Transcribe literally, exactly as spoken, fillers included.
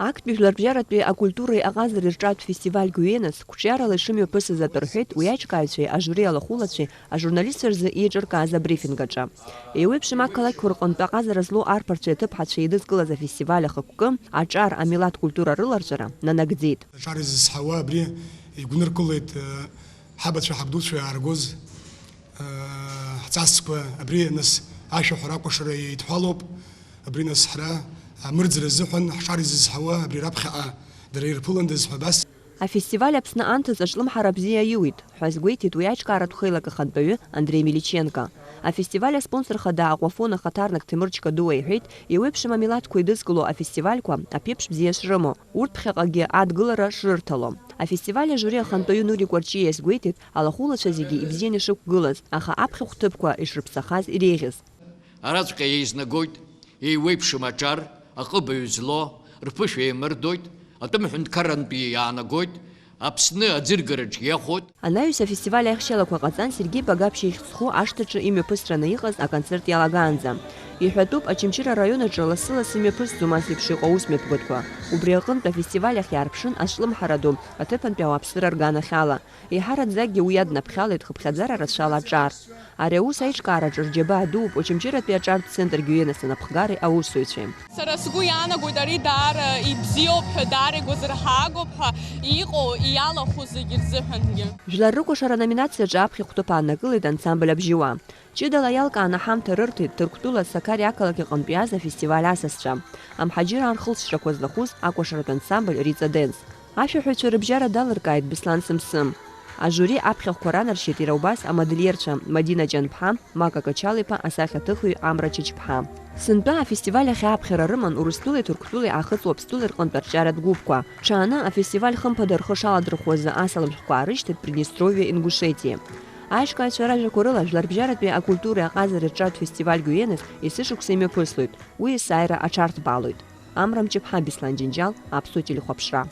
Актәи жәларбжьаратәи акультуреи аҟазареи рҿатә фестиваль Гәиенас қәҿиарала ишымҩаԥысыз атәы рҳәеит уи аиҿкааҩцәеи ажури алахәылацәеи ажурналистцәа рзы еиҿыркааз абрифинг аҿы. Еиуеиԥшым ақалақьқәа рҟынтә аҟазара злоу арԥарцәеи аҭыԥҳацәеи еидызкылаз афестиваль ахықәкы аҿар амилаҭ культура рыларҵәара нанагӡеит. Аҿар изызҳауа абри игәныркылеит, э, ҳабацәа ҳабдуцәа иааргоз, э, ҳҵасқәа абри нас ашәаҳәара акәашара еидҳәалоуп. Абри нас ҳара амырӡра азыҳәан ҳҿар изызҳауа абри раԥхьаҟа дара ирԥыландаз ҳәа абас. Афестиваль Аԥсны анҭыҵ аҿлымҳара бзиа аиуит ҳәа азгәеиҭеит уи аиҿкааратә хеилак ахантәаҩы Андреи Миличенко. Афестиваль аспонсор хада Аҟәафон ахаҭарнак Ҭемыр Чкадуа иҳәеит, еиуеиԥшым амилаҭқәа еидызкыло афестивальқәа аԥеиԥш бзиа шрымоу, урҭ ԥхьаҟагьы адгылара шрырҭало. Афестиваль ажури ахантәаҩы Нури Кәарҷиа иазгәеиҭеит, алахәылацәа зегьы ибзианы ишықәгылаз, аха аԥхьахә ҭыԥқәа ишрыԥсахаз иреиӷьыз. Араҵәҟьа еизнагоит еиуеиԥшым аҿар, аҟыбаҩ злоу, рԥышәа еимырдоит, атәым ҳәынҭқаррантәи иаанагоит, Аԥсны аӡыргараҿ иахәоит. Анаҩс афестиваль аихшьалақәа ҟаҵан, Сергеи Багаԥшь ихьӡ зху ашҭаҿы имҩаԥысраны иҟаз аконцерт иалагаанӡа. Иҳәатәуп, Очамчыра араион аҿы лассы-лассы имҩаԥысӡом ас еиԥш иҟоу аусмҩаԥгатәқәа. Убри аҟынтә афестиваль ахь иаарԥшын азҿлымҳарадоу аҭыԥантәи ауааԥсыра рганахьала. Еиҳараӡакгьы уи иаднаԥхьалеит хыԥхьаӡара рацәала аҿар. Ари аус аиҿкаараҿы рџьабаа дууп Очамчыратәи аҿартә центр Гиенас анапхгареи аусзуҩцәеи. Сара сгәы иаанагоит, ари даара ибзиоуп ҳәа, даара игәазырҳагоуп ҳәа иҟоу, иалахәу зегьы рзыҳәангьы. Жәлар рыкәашара аноминациаҿы аԥхьахә ҭыԥ ааннакылеит ансамбль Абжьыуаа. Ҷыдала иалкааны аҳамҭа рырҭеит Ҭырқәтәыла Сақариа ақалақь аҟынтә иааз афестиваль асасцәа, амҳаџьыраа рхылҵшьҭрақәа злахәыз акәашаратә ансамбль Риҵа Денс. Ашәаҳәаҩцәа рыбжьара далыркааит Беслан Сымсым. Ажури аԥхьахәқәа ранаршьеит иара убас амодельерцәа Мадина Ҷанԥҳа, Мака Качал-иԥа, асахьаҭыхҩы Амра Чачԥҳа. Сынтәа афестиваль ахь ааԥхьара рыман Урыстәылеи Ҭырқәтәылеи Аахыҵ Уаԥстәылеи рҟынтә арҿиаратә гәыԥқәа. Ҽааны афестиваль хымԥада рхы шаладырхәуаз асалам шәҟәқәа аарышьҭит Приднестровиа, Ингушетиа. Аиҿкааҩцәа ражәақәа рыла, Жәларбжьаратәи акультуреи аҟазареи рҿатә фестиваль Гәиенас есышықәса имҩаԥыслоит, уи есааира аҽарҭбаалоит. Амра Мҷыԥҳа, Беслан Џьынџьал, Аԥсуа телехәаԥшра.